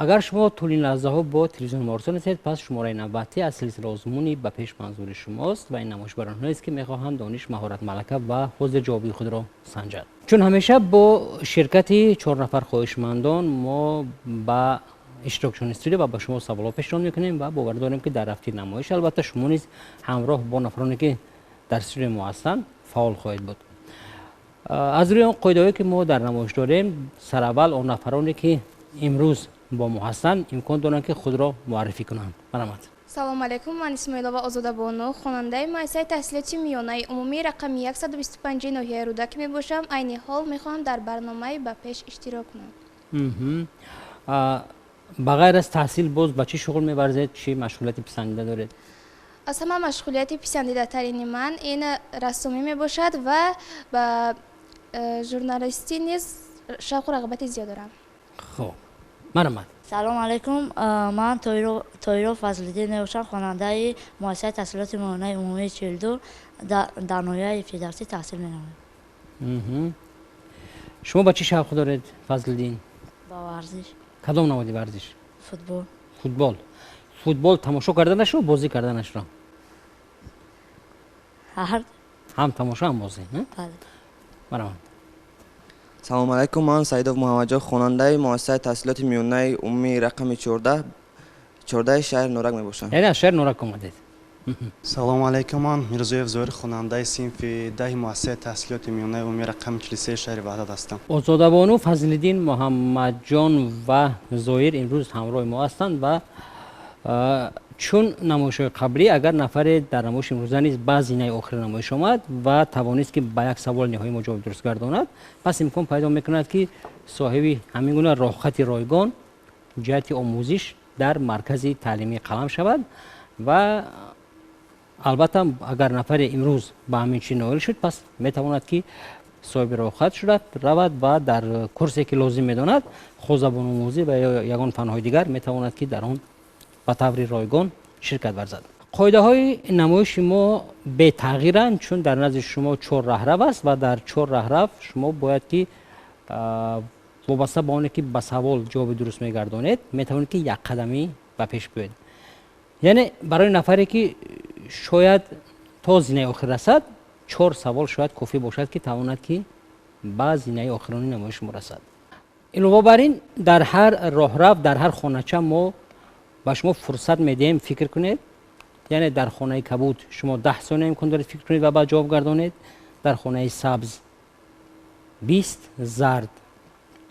Агар шумо тӯли лаҳзаҳо бо телевизион муориза нестед, пас шумораи навбатӣ аз силсила озмуни ба пеш манзури шумост ва ин намоиш бар онҳоест, ки мехоҳанд дониш, маҳорат, малака ва ҳозирҷавобии худро санҷанд. Чун ҳамеша бо ширкати 4 нафар хоҳишмандон мо ба иштирокчиёни студия ва ба шумо саволҳо пешниҳод мекунем ва бовар дорем, ки дар рафти намоиш албатта шумо низ ҳамроҳ бо нафароне, ки дар студияи мо ҳастанд, фаъол хоҳед буд. Аз рӯи он қоидаҳое, ки мо дар намоиш дорем, сараввал он нафароне, ки имрӯз бо мо ҳастанд, имкон доранд, ки худро муаррифӣ кунанд. Марҳамат. Салом алейкум, ман Исмоилова Озодабону, хонандаи муассисаи таҳсилоти миёнаи умумии рақами 125 ноҳияи Рӯдакӣ мебошам. Айни ҳол мехоҳам дар барномаи «Ба пеш» иштирок кунам. Ба ғайр аз таҳсил боз ба чӣ шуғл меварзед, чӣ машғулияти писандида доред? Аз ҳама машғулияти писандидатарини ман ин рассомӣ мебошад ва ба журналистӣ низ шавқу рағбати зиёд дорам. Хуб, марҳамат. Салом алейкум, ман Тоиров Фазлиддин мебошам, хонандаи муассисаи таҳсилоти миёнаи умумии 42, дар ноҳияи Фирдавсӣ таҳсил менамоям. Шумо ба чӣ шавқ доред, Фазлиддин? Ба варзиш. Кадом намуди варзиш? Футбол. Футбол. Футбол тамошо карданашро, бозӣ карданашро? Ҳар. Ҳам тамошо, ҳам бозӣ? Бале. Марҳамат. Салому алайкум, ман Саидов Муҳаммадҷон, хонандаи муассисаи таҳсилоти миёнаи умумии рақами 14-и шаҳри Норак мебошам. Яъне аз шаҳри Норак омадед. Салому алайкум, ман Мирзоев Зоир, хонандаи синфи 10-и муассисаи таҳсилоти миёнаи умумии рақами 43 шаҳри Ваҳдат ҳастам. Озодабону, Фазлиддин, Муҳаммадҷон ва Зоир имрӯз ҳамроҳи мо ҳастанд ва чун намоишҳои қаблӣ, агар нафаре дар намоиши имрӯза низ ба зинаи охири намоиш омад ва тавонист, ки ба як саволи ниҳоии мо ҷавоби дуруст гардонад, пас имкон пайдо мекунад, ки соҳиби ҳамин гуна роҳхати ройгон ҷиҳати омӯзиш дар маркази таълимии Қалам шавад. Ва албатта, агар нафаре имрӯз ба ҳамин чиз ноил шуд, пас метавонад, ки соҳиби роҳхат шуда равад ва дар курсе, ки лозим медонад, хоҳ забономӯзӣ ва ё ягон фанҳои дигар, метавонад, ки дар он ба таври ройгон ширкат варзад. Қоидаҳои намоиши мо бетағйиранд, чун дар назди шумо чор раҳрав аст ва дар чор раҳрав шумо бояд, ки вобаста ба оне, ки ба савол ҷавоби дуруст мегардонед, метавонед, ки якқадамӣ ба пеш биёед. Яъне барои нафаре, ки шояд то зинаи охир расад, чор савол шояд кофӣ бошад, ки тавонад, ки ба зинаи охирони намоиши мо расад. Илова бар ин, дар ҳар роҳрав, дар ҳар хонача мо ба шумо фурсат медиҳем фикр кунед. Яъне дар хонаи кабуд шумо 10 сония имкон доред фикр кунед ва баъд ҷавоб гардонед, дар хонаи сабз 20, зард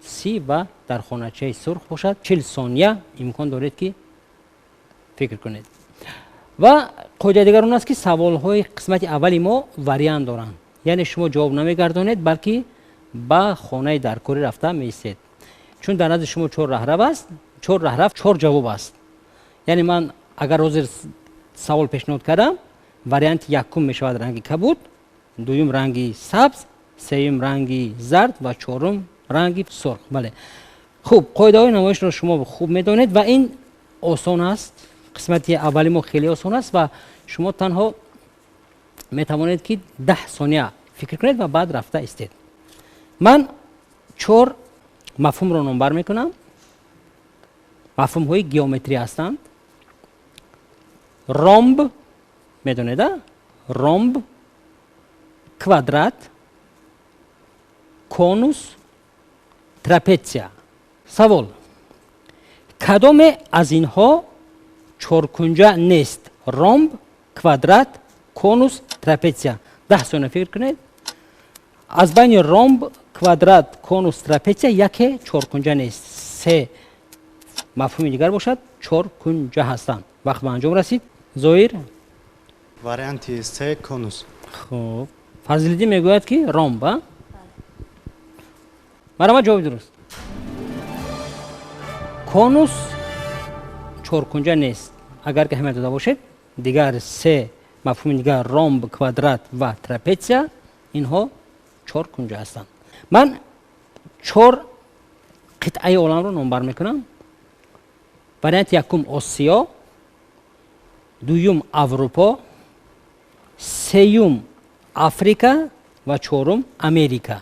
30 ва дар хоначаи сурх бошад, 40 сония имкон доред, ки фикр кунед. Ва қоидаи дигар он аст, ки саволҳои қисмати аввали мо вариант доранд, яъне шумо ҷавоб намегардонед, балки ба хонаи даркорӣ рафта меистед, чун дар назди шумо чор раҳрав аст, чор раҳрав чор ҷавоб аст. Яъне ман агар ҳозир савол пешниҳод кардам, варианти якум мешавад ранги кабуд, дуюм ранги сабз, сеюм ранги зард ва чорум ранги сурх. Бале, хуб, қоидаҳои намоишро шумо хуб медонед ва ин осон аст. Қисмати аввали мо хеле осон аст ва шумо танҳо метавонед, ки 10 сония фикр кунед ва баъд рафта истед. Ман чор мафҳумро номбар мекунам, мафҳумҳои геометрӣ ҳастанд. Ромб медонед, а? Ромб, квадрат, конус, трапетсия. Савол: кадоме аз инҳо чоркунҷа нест? Ромб, квадрат, конус, трапетсия. 10 сония фикр кунед. Аз байни ромб, квадрат, конус, трапетсия яке чоркунҷа нест, се мафҳуми дигар бошад, чоркунҷа ҳастанд. Вақт ба анҷом расид. Зоир? Варианти се, конус. Хуб, Фазлиддин мегӯяд, ки ромб. А, марҳамат, ҷавоби дуруст. Конус чоркунҷа нест. Агар ки ҳамия дода бошед, дигар се мафҳуми дигар, ромб, квадрат ва трапетсия, инҳо чоркунҷа ҳастанд. Ман чор қитъаи оламро номбар мекунам. Варианти якум Осиё, дуюм Аврупо, сеюм Африка ва чорум Америка.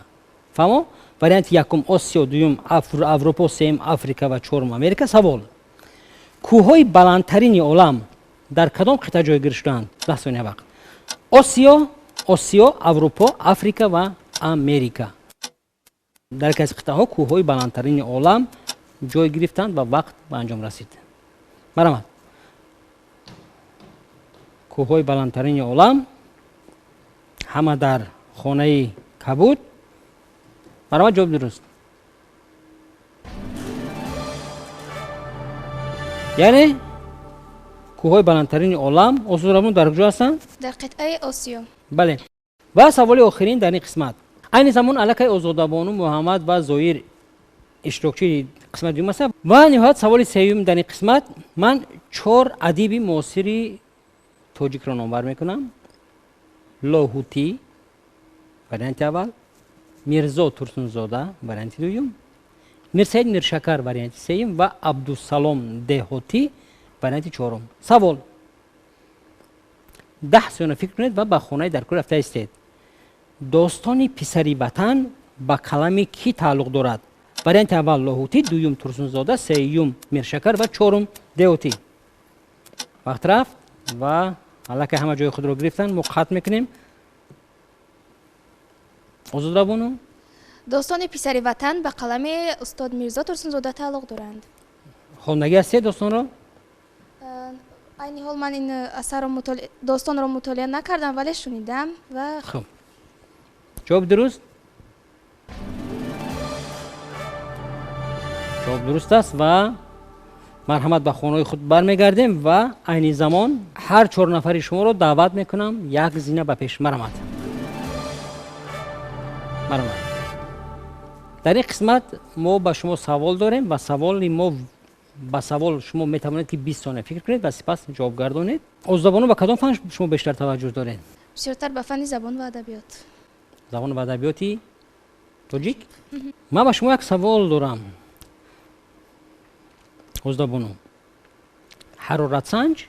Фаҳмо? Варианти якум Осиё, дуюм Аврупо, сеюм Африка ва чорум Америка. Савол: кӯҳҳои баландтарини олам дар кадом қитъа ҷойгир шудаанд? 10 сония вақт. Осиё, Аврупо, Африка ва Америка. Дар яке аз қитъаҳо кӯҳҳои баландтарини олам ҷой гирифтанд ва вақт ба анҷом расид. Марҳамат. Кӯҳҳои баландтарини олам ҳама дар хонаи кабуд. Марҳамат, ҷавоб дуруст. Яъне кӯҳҳои баландтарини олам Озодабону дар куҷо ҳастанд? Дар қитъаи Осиё. Бале. Ва саволи охирин дар ин қисмат. Айни замон аллакай Озодабону, Муҳаммад ва Зоир иштирокчии қисмати дуюм ҳастанд. Ва ниҳоят саволи сеюм дар ин қисмат. Ман 4 адиби муосири тоҷикро номбар мекунам. Лоҳутӣ варианти аввал, Мирзо Турсунзода варианти дуюм, Мирсаид Миршакар варианти сеюм ва Абдусалом Деҳотӣ варианти чорум. Савол: 10 сония фикр кунед ва ба хонаи дар кӯр рафта истед. Достони писари ватан ба қалами кӣ тааллуқ дорад? Варианти аввал Лоҳутӣ, дуюм Турсунзода, сеюм Миршакар ва чорум Деҳотӣ. Вақт рафт ва аллакай ҳама ҷои худро гирифтанд. Мо қатъ мекунем. Озодабону? Достони писари ватан ба қалами устод Мирзо Турсунзода тааллуқ доранд. Хондагӣ ҳастед достонро? Айни ҳол ман ин асарро достонро мутолиа накардам, вале шунидам ва хуб. Ҷавоб дуруст? Ҷавоб дуруст аст ва марҳамат, ба хонаҳои худ бармегардем ва айни замон ҳар 4 нафари шуморо даъват мекунам як зина ба пеш. Марҳамат. Марҳамат. Дар ин қисмат мо ба шумо савол дорем ва саволи мо ба савол шумо метавонед ки 20 сония фикр кунед ва сипас ҷавоб гардонед. Озодабону, ба кадом фан шумо бештар таваҷҷӯҳ доред? Бисёртар ба фанни забон ва адабиёт. Забон ва адабиёти тоҷик? Ман ба шумо як савол дорам. Озодабону, ҳароратсанҷ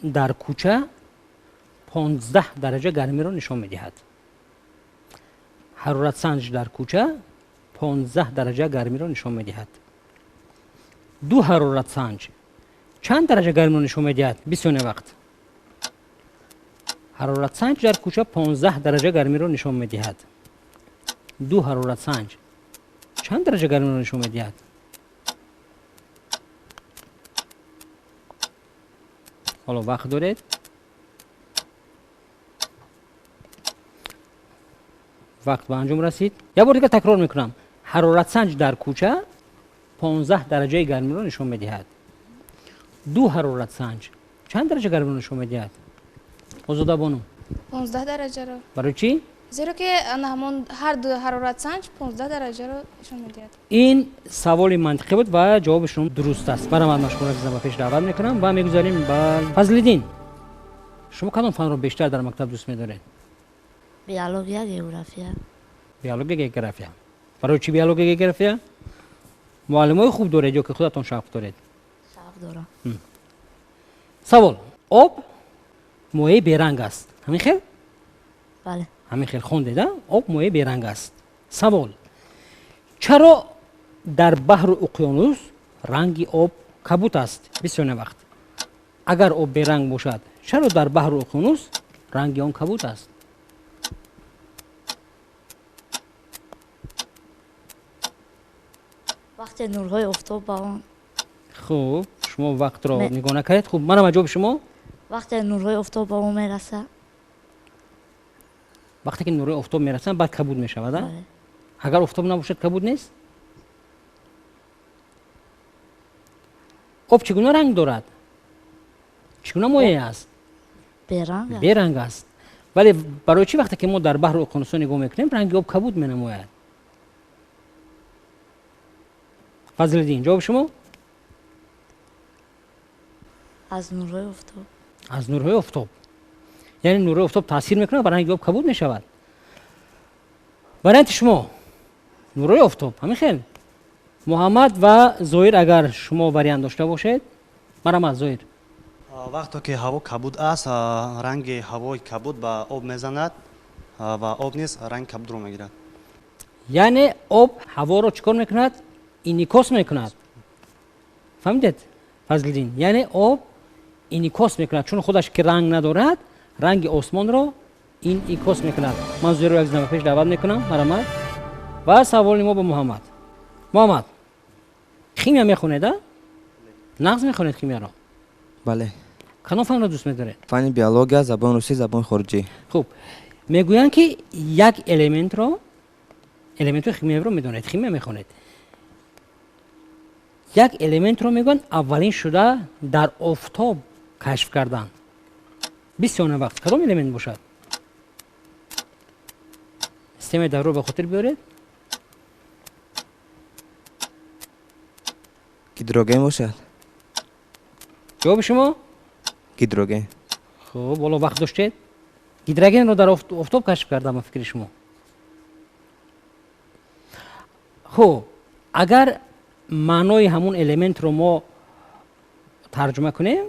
дар кӯча 15 дараҷа гармиро нишон медиҳад. Ҳароратсанҷ дар кӯча 15 дараҷа гармиро нишон медиҳад. Ду ҳароратсанҷ чанд дараҷа гармиро нишон медиҳад? 20 сония вақт. Ҳароратсанҷ дар кӯча 15 дараҷа гармиро нишон медиҳад. Ду ҳароратсанҷ чанд дараҷа гармиро нишон медиҳад? Ҳоло вақт доред. Вақт ба анҷом расид. Як бор дигар такрор мекунам. Ҳароратсанҷ дар кӯча 15 дараҷаи гармиро нишон медиҳад. Ду ҳароратсанҷ чанд дараҷа гармиро нишон медиҳад? Озодабону? 15 дараҷаро. Барои чӣ? Зеро ки ҳамон ҳар ду ҳароратсанҷ 15 дараҷаро нишон медиҳад. Ин саволи мантиқӣ буд ва ҷавоби шумо дуруст аст. Барамад, ман шуморо ба пеш даъват мекунам ва мегузарем ба Фазлиддин. Шумо кадом фанро бештар дар мактаб дӯст медоред? Биология, география. Биология, география. Барои чӣ биология, география? Муаллимои хуб доред ё ки худатон шавқ доред? Шавқ дорам. Савол: об моеи беранг аст. Ҳамин хел? Бале. Ҳамин хел хондед, а? Об моеи беранг аст. Савол: чаро дар баҳру уқёнус ранги об кабуд аст? 20 сония вақт. Агар об беранг бошад, чаро дар баҳру уқёнус ранги он кабуд аст? Вақте нурҳои офтоб ба он. Хуб, шумо вақтро нигоҳ накардед. Хуб, манам ҷавоби шумо? Вақте нурҳои офтоб ба он мерасад. Вақте ки нурҳои офтоб мерасанд, баъд кабуд мешавад, а? Агар офтоб набошад, кабуд нест? Об чӣ гуна ранг дорад? Чӣ гуна моеъ аст? Беранг аст. Беранг аст. Вале барои чӣ вақте ки мо дар баҳру уқёнусҳо нигоҳ мекунем, ранги об кабуд менамояд? Фазлиддин, ҷавоби шумо? Аз нурҳои офтоб. Аз нурҳои офтоб. Яъне нурҳои офтоб таъсир мекунад ва ранги об кабуд мешавад. Варианти шумо нурҳои офтоб, ҳамин хел? Муҳаммад ва Зоир, агар шумо вариант дошта бошед, марҳамат Зоир. Вақте ки ҳаво кабуд аст, ранги ҳавои кабуд ба об мезанад, Ва об низ ранги кабудро мегирад. Яъне об ҳаворо чӣ кор мекунад? Инъикос мекунад. Фаҳмидед, Фазлиддин? Яъне об инъикос мекунад, чун худаш ки ранг надорад, ранги осмонро инъикос мекунад. Ман Зоирро як зина ба пеш даъват мекунам. Марҳамат. Ва саволи мо ба Муҳаммад. Муҳаммад, химия мехонед, а? Нағз мехонед химияро? Бале. Кадом фанро дӯст медоред? Фанни биология, забони русӣ, забони хориҷӣ. Хуб, мегӯянд ки як элементро, элементҳои химиявиро медонед, химия мехонед. Як элементро мегӯянд аввалин шуда дар офтоб кашф карданд. 20 сония вақт. Кадом элемент бошад? Системаи даврро ба хотир биёред. Гидроген бошад. Ҷавоби шумо? Гидроген. Хуб, ҳоло вақт доштед. Гидрогенро дар офтоб кашф кардам, ба фикри шумо. Хуб, агар маънои ҳамун элементро мо тарҷума кунем,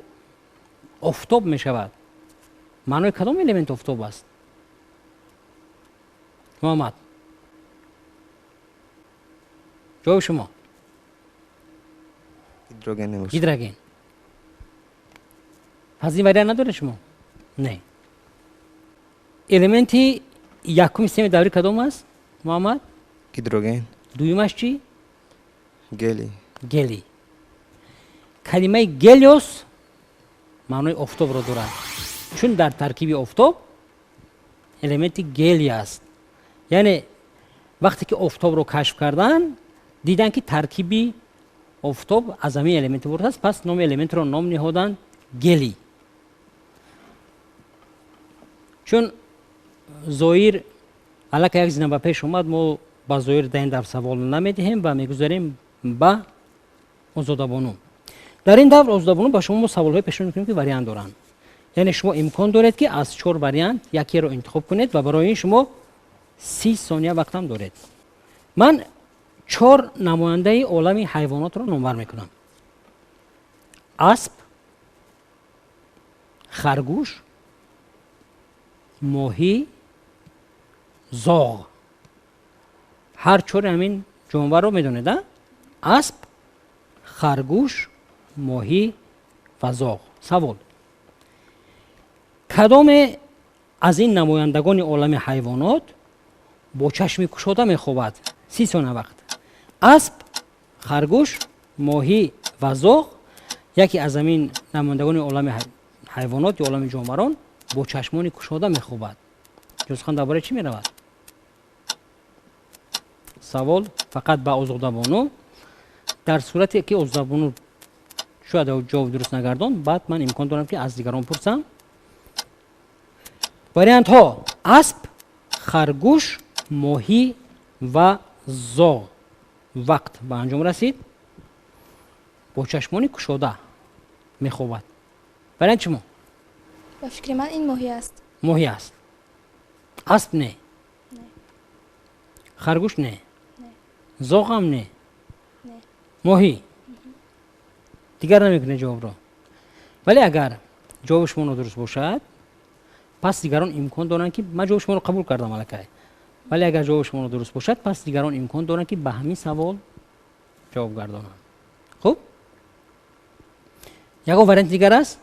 офтоб мешавад. Маънои кадом элемент офтоб аст? Муҳаммад, ҷавоби шумо? Гидроген мебошад. Гидроген. Пас ин вариант надоред шумо? Не. Элементи якуми системаи даврӣ кадом аст, Муҳаммад? Гидроген. Дуюмаш чӣ? Гелий. Гелий. Калимаи гелиос маънои офтобро дорад, чун дар таркиби офтоб элементи гелий аст. Яъне вақте ки офтобро кашф карданд, диданд, ки таркиби офтоб аз ҳамин элемент иборат аст, пас номи элементро ном ниҳоданд гелий. Чун Зоир аллакай як зина ба пеш омад, мо ба Зоир дар ин давр савол намедиҳем ва мегузарем ба Озодабону. Дар ин давр, Озодабону, ба шумо мо саволҳое пешниҳод мекунем, ки вариант доранд. Яъне шумо имкон доред, ки аз чор вариант якеро интихоб кунед ва барои ин шумо 30 сония вақтам доред. Ман чор намояндаи олами ҳайвонотро номбар мекунам: асп, харгӯш, моҳӣ, зоғ. Ҳар чори ҳамин ҷонварро медонед, а? Асп, харгӯш, моҳӣ ва зоғ. Савол: кадоме аз ин намояндагони олами ҳайвонот бо чашми кушода мехобад? 30 сония вақт. Асп, харгӯш, моҳӣ ва зоғ. Яке аз ҳамин намояндагони олами ҳайвонот ё олами ҷонварон бо чашмони кушода мехобад. Сухан дар бораи чӣ меравад? Савол фақат ба Озодабону. Дар сурате ки Озодабону шояд ҷавоби дуруст нагардон, баъд ман имкон дорам, ки аз дигарон пурсам. Вариантҳо: асп, харгӯш, моҳӣ ва зоғ. Вақт ба анҷом расид. Бо чашмони кушода мехобад. Вариант шумо? Ба фикри ман, ин моҳӣ аст. Моҳӣ аст. Асп не, харгӯш не, зоғам не. Моҳӣ. Дигар намекунед ҷавобро? Вале агар ҷавоби шумо нодуруст бошад, пас дигарон имкон доранд, ки ман ҷавоби шуморо қабул кардам аллакай, вале агар ҷавоби шумо нодуруст бошад, пас дигарон имкон доранд, ки ба ҳамин савол ҷавоб гардонанд. Хуб, ягон варианти дигар аст?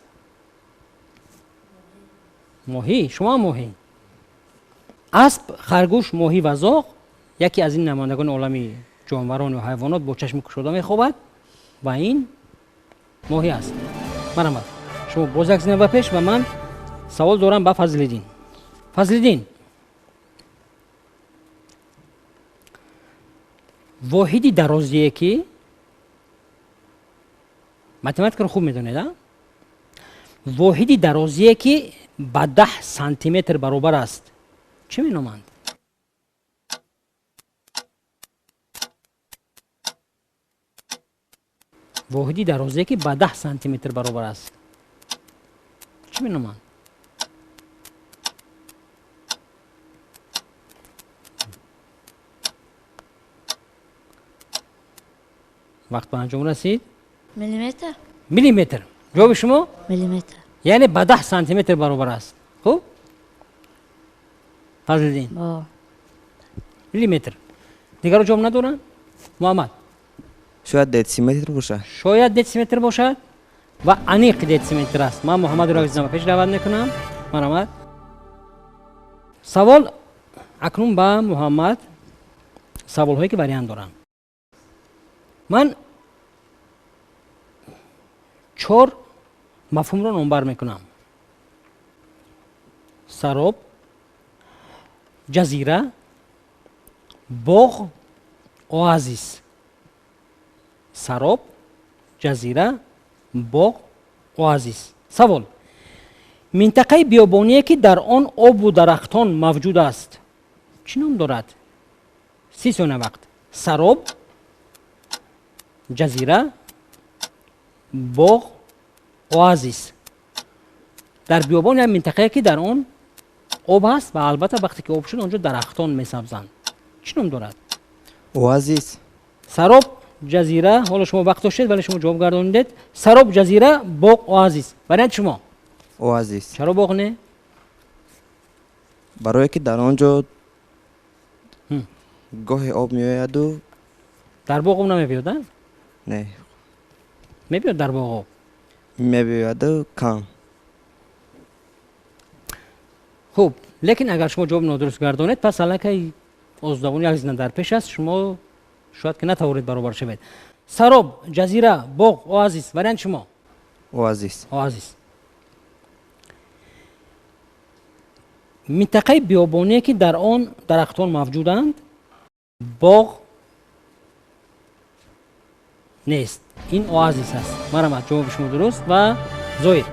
Моҳӣ. Шумо ҳам моҳӣ. Асп, харгӯш, моҳӣ ва зоғ. Яке аз ин намояндагони олами ҷонварон ё ҳайвонот бо чашми кушода мехобад ва ин моҳӣ аст. Марҳамат, шумо боз як зина ба пеш. Ва ман савол дорам ба Фазлиддин. Фазлиддин, воҳиди дарозие ки, математикаро хуб медонед, а? Воҳиди дарозие, ки ба 10 сантиметр баробар аст, чӣ меноманд? Воҳиди дарозие, ки ба 10 сантиметр баробар аст, чӣ меноманд? Вақт ба анҷом расид. Миллиметр. Миллиметр. Ҷавоби шумо? Миллиметр. Яъне ба 10 сантиметр баробар аст. Хуб. Фазлиддин? Миллиметр. Дигарро ҷавоб надоранд? Муҳаммад? Шояд дециметр бошад. Шояд дециметр бошад ва аниқ дециметр аст. Ман Муҳаммадро ба пеш даъват мекунам. Марҳамат. Савол акнун ба Муҳаммад, саволҳое ки вариант доранд. Ман 4 мафҳумро номбар мекунам: сароб, ҷазира, боғ, оазис. Сароб, ҷазира, боғ, оазис. Савол: минтақаи биёбоние ки дар он обу дарахтон мавҷуд аст чӣ ном дорад? 30 сония вақт. Сароб, ҷазира, боғ, оазис. Дар биёбон як минтақае ки дар он об ҳаст ва албатта вақте ки об шуд онҷо дарахтон месабзанд, чӣ ном дорад? Оазис. Сароб, ҷазира. Ҳоло шумо вақт доштед, вале шумо ҷавоб гардонидед. Сароб, ҷазира, боғ, оазис. Вариант шумо? Оазис. Чаро боғ не? Барое ки дар он ҷо гоҳе об меояду. Дар боғ об намебиёд, а? Не. Мебиёд дар боғ об? Мебиёяду кам. Хуб, лекин агар шумо ҷавоб нодуруст гардонед, пас аллакай озодавон як зина дар пеш аст, шумо шояд ки натавонед баробар шавед. Сароб, ҷазира, боғ, оазис. Вариант шумо? Оазис. Оазис. Минтақаи биёбоние ки дар он дарахтон мавҷуданд, боғ нест, ин оазис аст. Марҳамат, ҷавоби шумо дуруст. Ва Зоир.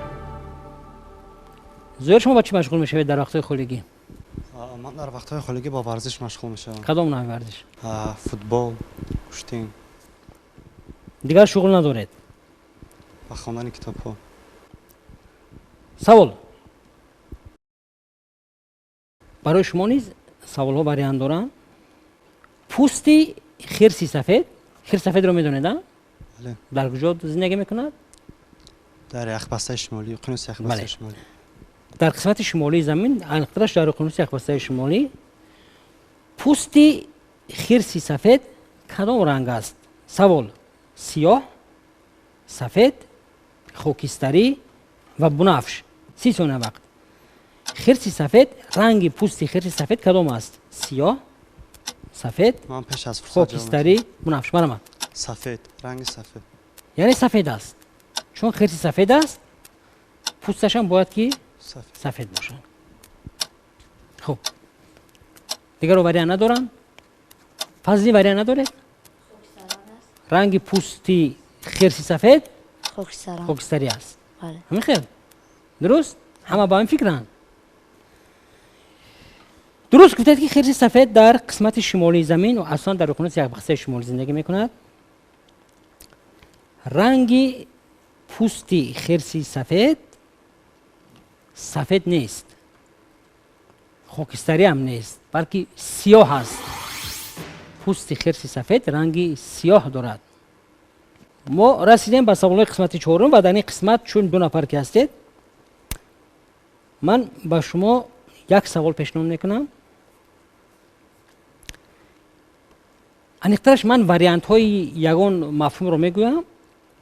Зоир, шумо ба чӣ машғул мешавед дар вақтҳои холигӣ? Ман дар вақтҳои холигӣ бо варзиш машғул мешавам. Кадом навъи варзиш? Футбол, куштин. Дигар шуғл надоред? Ба хондани китобҳо. Савол барои шумо низ саволҳо вариант доранд. Пӯсти хирси сафед, хирси сафедро медонед, а? Бале. Дар куҷо зиндагӣ мекунад? Дар яхбастаи шимолӣ, уқёнуси яхбастаи шимолӣ. Дар қисмати шимолии замин, аниқтараш дар уқёнуси яхбастаи шимолӣ. Пӯсти хирси сафед кадом ранг аст? Савол: сиёҳ, сафед, хокистарӣ ва бунафш. 30 сония вақт. Хирси сафед, ранги пӯсти хирси сафед кадом аст? Сиёҳ, сафед, хокистарӣ, бунафш. Марҳамат. Сафед, ранги сафед. Яъне сафед аст. Чун хирси сафед аст, пӯсташам бояд ки сафед бошад. Хуб, дигаро вариант надорам. Фазли, вариант надоред? Ранги пӯсти хирси сафед хокистарӣ аст. Ҳамин хел? Дуруст? Ҳама ба ҳамин фикранд? Дуруст гуфтед ки хирси сафед дар қисмати шимолии замин ва асосан дар уқёнуси яхбастаи шимолӣ зиндагӣ мекунад. Ранги пӯсти хирси сафед сафед нест, хокистарӣ ҳам нест, балки сиёҳ аст. Пӯсти хирси сафед ранги сиёҳ дорад. Мо расидем ба саволҳои қисмати чорум ва дар ин қисмат чун ду нафар ки ҳастед, ман ба шумо як савол пешниҳод мекунам. Аниқтараш ман вариантҳои ягон мафҳумро мегӯям.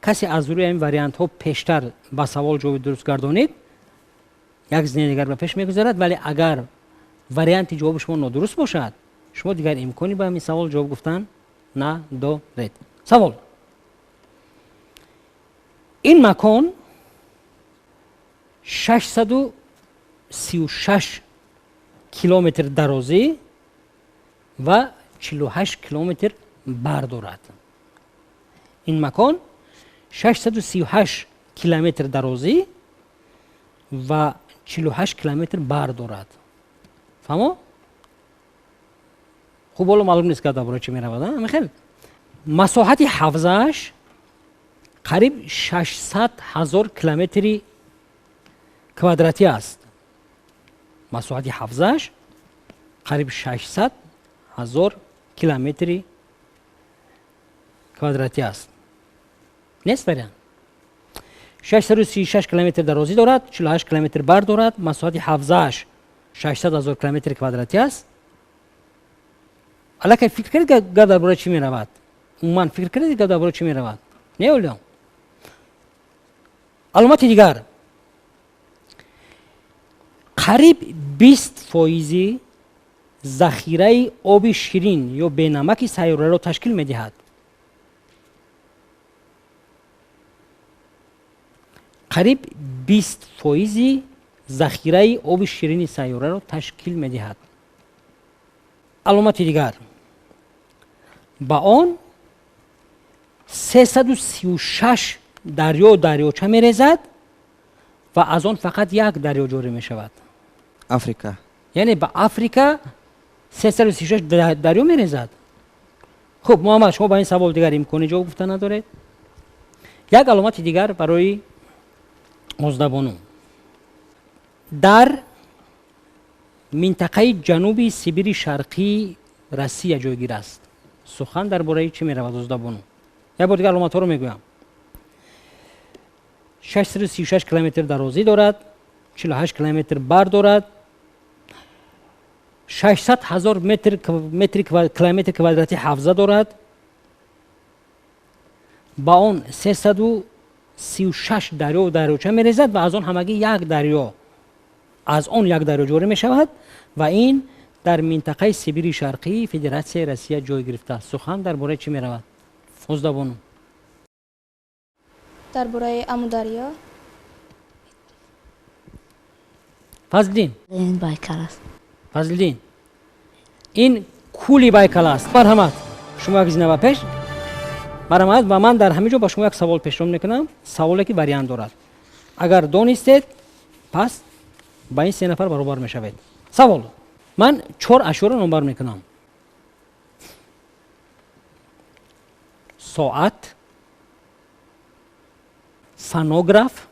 Касе аз рӯи ҳамин вариантҳо пештар ба савол ҷавоби дуруст гардонид, як зинаи дигар ба пеш мегузарад, вале агар варианти ҷавоби шумо нодуруст бошад, шумо дигар имкони ба ҳамин савол ҷавоб гуфтан надоред. Савол: ин макон 636 километр дарозӣ ва 48 километр бар дорад. Ин макон 638 километр дарозӣ ва 48 километр бар дорад. Фаҳмо? Хуб, ҳоло маълум нест, ки дар бораи чӣ меравад. Ҳамин хел? Масоҳати ҳавзааш қариб 600 ҳазор километри квадратӣ аст. Масоҳати ҳавзааш қариб 600 ҳазор километри квадратӣ аст. Нест вариант? 636 километр дарозӣ дорад, 48 километр бар дорад, масоҳати ҳавзааш 600 ҳазор километри квадратӣ аст. Аллакай фикр кардед, гап дар бораи чӣ меравад? Умуман фикр кардед, гап дар бораи чӣ меравад? Не, Олиён? Аломати дигар: қариб 20% захираи оби ширин ё бенамаки сайёраро ташкил медиҳад. Қариб 20% захираи оби ширини сайёраро ташкил медиҳад. Аломати дигар: ба он 336 дарё дарёча мерезад ва аз он фақат як дарё ҷорӣ мешавад. Африка. Яъне ба Африка 336 дарё мерезад. Хуб, Муҳаммад, шумо ба ин савол дигар имкони ҷавоб гуфта надоред. Як аломати дигар барои Оздабону: дар минтақаи ҷануби Сибири Шарқии Россия ҷойгир аст. Сухан дар бораи чӣ меравад, Оздабону? Як бор дигар аломатҳоро мегӯям. 636 километр дарозӣ дорад, 48 километр бар дорад, 600 ҳазор метри километри квадратӣ ҳавза дорад, ба он 336 дарё дарёча мерезад ва аз он ҳамагӣ як дарё, аз он як дарё ҷорӣ мешавад ва ин дар минтақаи Сибири Шарқии Федератсияи Россия ҷой гирифтааст. Сухан дар бораи чӣ меравад, Оздабону? Дар бораи Амударё. Фазлиддин? Ин Байкал аст. Фазлиддин, ин кӯли Байкал аст. Марҳамат, шумо як зина ба пеш. Марҳамат, ва ман дар ҳамин ҷо ба шумо як савол пешниҳод мекунам, саволе ки вариант дорад. Агар донистед, пас ба ин се нафар баробар мешавед. Савол: ман чор ашёро номбар мекунам: соат, фонограф,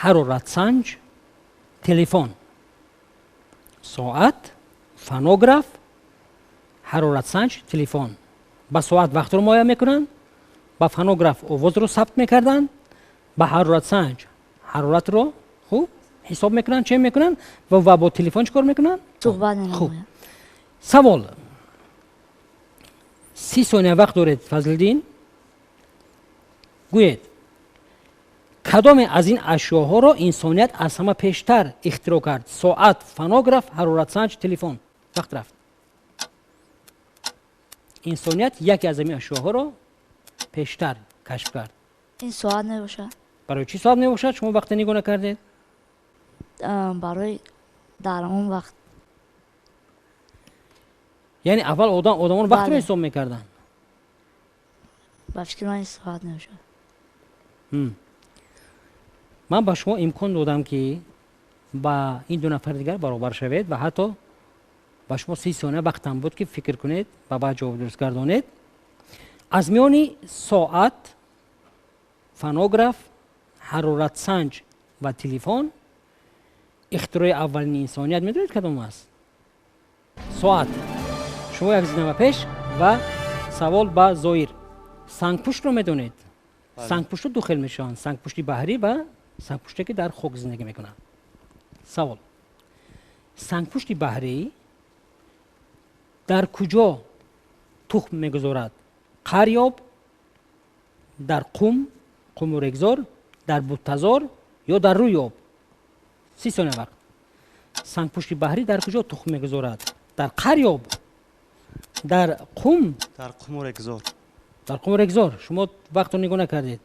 ҳароратсанҷ, телефон. Соат, фонограф, ҳароратсанҷ, телефон. Ба соат вақтро муайян мекунанд, ба фонограф овозро сабт мекарданд, ба ҳароратсанҷ ҳароратро хуб ҳисоб мекунанд, чен мекунанд ва бо телефон чӣ кор мекунанд? Суҳбат менамоянд. Хуб, савол: 30 сония вақт доред, Фазлиддин. Гӯед, кадоме аз ин ашёҳоро инсоният аз ҳама пештар ихтироъ кард? Соат, фонограф, ҳароратсанҷ, телефон. Вақт рафт. Инсоният яке аз ҳамин ашёҳоро пештар кашф кард. Ин соат мебошад. Барои чӣ соат мебошад? Шумо вақте нигоҳ накардед? Барои дар он вақт. Яъне аввал одамон вақтро ҳисоб мекарданд? Ба фикри ман ин соат мебошад. Ман ба шумо имкон додам, ки ба ин ду нафари дигар баробар шавед ва ҳатто ба шумо 30 сония вақтам буд, ки фикр кунед ва баъд ҷавоб дуруст гардонед. Аз миёни соат, фонограф, ҳароратсанҷ ва телефон ихтирои аввалини инсоният медонед кадом аст? Соат. Шумо як зина ба пеш ва савол ба Зоир. Сангпуштро медонед? Сангпуштро ду хел мешаванд: сангпушти баҳрӣ ва сангпуште ки дар хок зиндагӣ мекунанд. Савол: сангпушти баҳрӣ дар куҷо тухм мегузорад? Қарёб, дар қум, қуму регзор, дар буттазор ё дар рӯи об? 30 сония вақт. Сангпушти баҳрӣ дар куҷо тухм мегузорад? Дар қарёб, дар қум? Дар қуму регзор. Дар қуму регзор. Шумо вақтро нигоҳ накардед.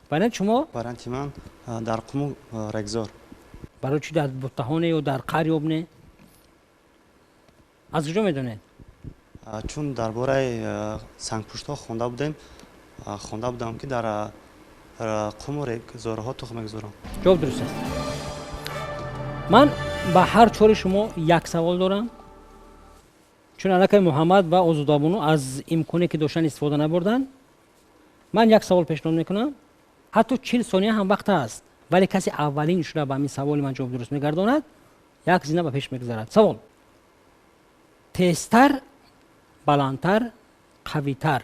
Варианти шумо? Варианти ман дар қуму регзор. Барои чӣ дар буттаҳоне ё дар қарёб не? Аз куҷо медонед? Чун дар бораи сангпуштҳо хонда будем, хонда будам, ки дар қуму регзорҳо тухм мегузоранд. Ҷавоб дуруст аст. Ман ба ҳар чори шумо як савол дорам. Чун аллакай Муҳаммад ва Озодабону аз имконе ки доштан истифода набурданд, ман як савол пешниҳод мекунам. Ҳатто 40 сония ҳам вақт аст, вале касе аввалин шуда ба ҳамин саволи ман ҷавоб дуруст мегардонад, як зина ба пеш мегузарад. Савол: тезтар, баландтар, қавитар.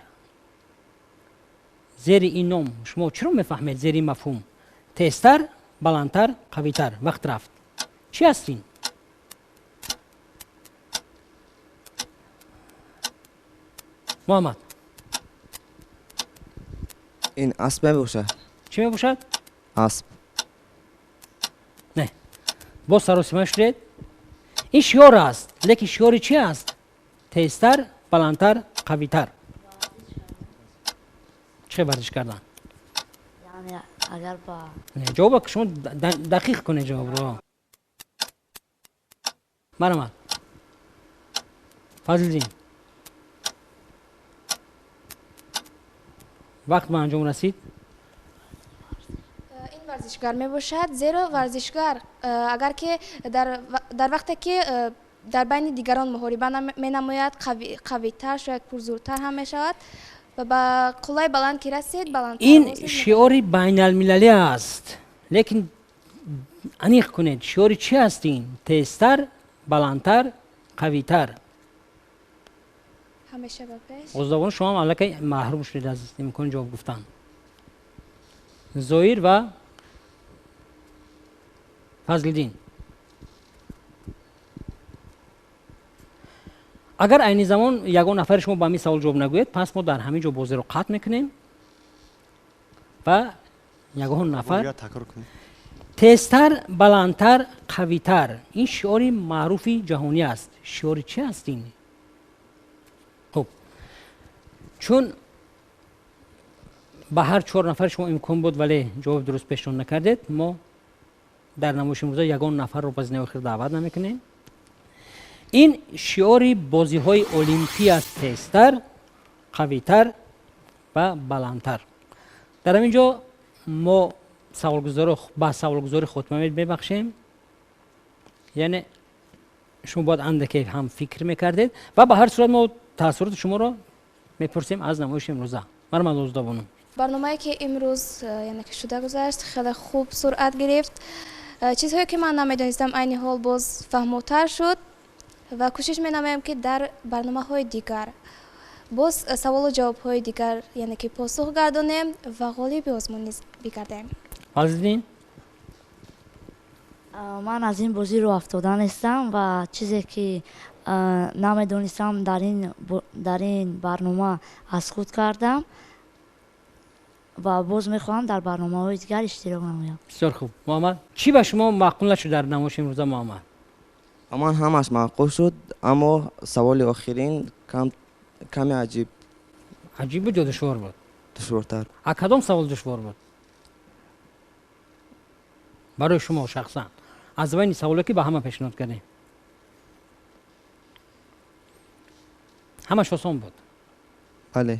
Зери ин ном шумо чиро мефаҳмед? Зери ин мафҳум: тезтар, баландтар, қавитар. Вақт рафт. Чӣ аст ин? Муҳаммад. Ин асп мебошад. Чӣ мебошад? Асп. Не. Боз саросима шудед. Ин шиор аст, лекин шиори чӣ аст? Тезтар, баландтар, қавитар. Чӣ варзиш кардан? Яъне агар ба Не, ҷавоба шумо дақиқ кунед ҷавобро. Марҳамат. Фазлиддин. Вақт ба анҷом расид. Ин варзишгар мебошад, зеро варзишгар агар ки дар вақте ки дар байни дигарон муҳориба менамояд, қавитар, шояд пурзӯртар ҳам мешавад ва ба қуллаи баланд ки расид, баландтар. Ин шиори байналмилалӣ аст, лекин аниқ кунед, шиори чӣ аст ин? Тезтар, баландтар, қавитар. Ҳамеша ба пеш. Оздобон, шумо ҳам аллакай маҳрум шудед аз имкони ҷавоб гуфтан. Зоир ва Фазлиддин. Агар айни замон ягон нафари шумо ба ҳамин савол ҷавоб нагӯед, пас мо дар ҳамин ҷо бозиро қатъ мекунем ва ягон нафар тезтар, баландтар, қавитар. Ин шиори маъруфи ҷаҳонӣ аст. Шиори чӣ аст ин? Хуб, чун ба ҳар чор нафари шумо имкон буд, вале ҷавоби дуруст пешниҳод накардед, мо дар намоиши имрӯза ягон нафарро ба зинаи охир даъват намекунем. Ин шиори бозиҳои олимпӣ аст: тезтар, қавитар ва баландтар. Дар ҳамин ҷо мо ба саволгузорӣ хотима мебахшем. Яъне шумо бояд андаке ҳам фикр мекардед ва ба ҳар сурат мо таассуроти шуморо мепурсем аз намоиши имрӯза. Марҳамат, Оздобону. Барномае ки имрӯз яъне ки шуда гузашт, хеле хуб суръат гирифт. Чизҳое ки ман намедонистам, айни ҳол боз фаҳмотар шуд ва кӯшиш менамоям, ки дар барномаҳои дигар боз саволу ҷавобҳои дигар, яъне ки посух гардонем ва ғолиби озмун низ бигардем. Фазлиддин? Ман аз ин бозӣ рӯ афтода нестам ва чизе ки намедонистам дар ин барнома аз худ кардам ва боз мехоҳам дар барномаҳои дигар иштирок намоям. Бисёр хуб. Муҳаммад, чӣ ба шумо маъқул нашуд дар намоиши имрӯза, Муҳаммад? Ба ман ҳамаш маъқул шуд, аммо саволи охирин каме аҷиб. Аҷиб буд ё душвор буд? Душвортар. А кадом савол душвор буд барои шумо шахсан аз байни саволе ки ба ҳама пешниҳод кардем? Ҳамаш осон буд. Бале.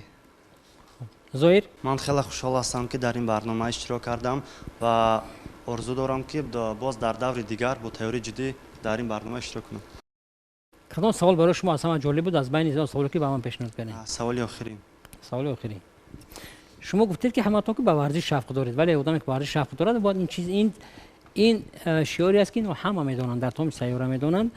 Зоир? Ман хеле хушҳол ҳастам, ки дар ин барнома иштирок кардам ва орзу дорам, ки боз дар даври дигар бо тайёрии ҷиддӣ дар ин барнома иштирок кунам. Кадом савол барои шумо аз ҳама ҷолиб буд аз байни саволе ки ба ман пешниҳод кардем? Саволи охирин. Саволи охирин. Шумо гуфтед, ки ҳаматон ки ба варзиш шавқ доред, вале одаме ки ба варзиш шавқ дорад, бояд ин чиз, ин шиоре аст, ки инро ҳама медонанд, дар тамоми сайёра медонанд.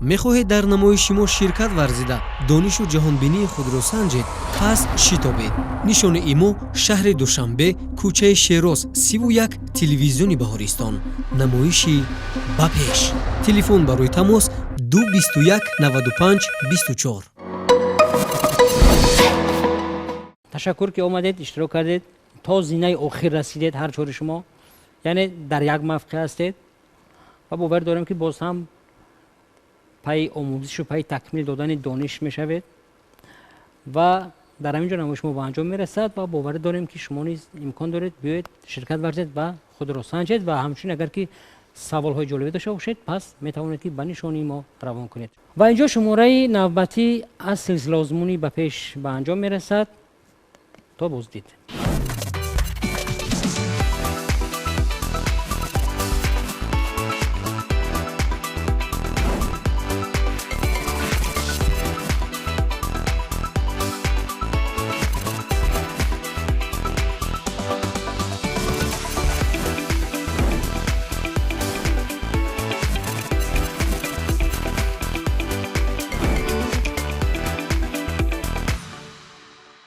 Мехоҳед дар намоиши мо ширкат варзида, донишу ҷаҳонбинии худро санҷед? Пас шитобед. Нишони имо: шаҳри Душанбе, кӯчаи Шероз 31, телевизиони Баҳористон. Намоиши «Ба пеш». Телефон барои тамос: 2 21 95 24. Ташаккур, ки омадед, иштирок кардед, то зинаи охир расидед. Ҳар чори шумо яъне дар як мавқеъ ҳастед ва бовар дорем, ки боз ҳам пайи омӯзишу пайи такмил додани дониш мешавед. Ва дар ҳамин ҷо намоиши мо ба анҷом мерасад ва боварӣ дорем, ки шумо низ имкон доред биёед, ширкат варзед ва худро санҷед. Ва ҳамчунин агар ки саволҳои ҷолибе дошта бошед, пас метавонед, ки ба нишонии мо равон кунед. Ва инҷо шумораи навбатӣ аз силсила озмуни «Ба пеш» ба анҷом мерасад. То боздид.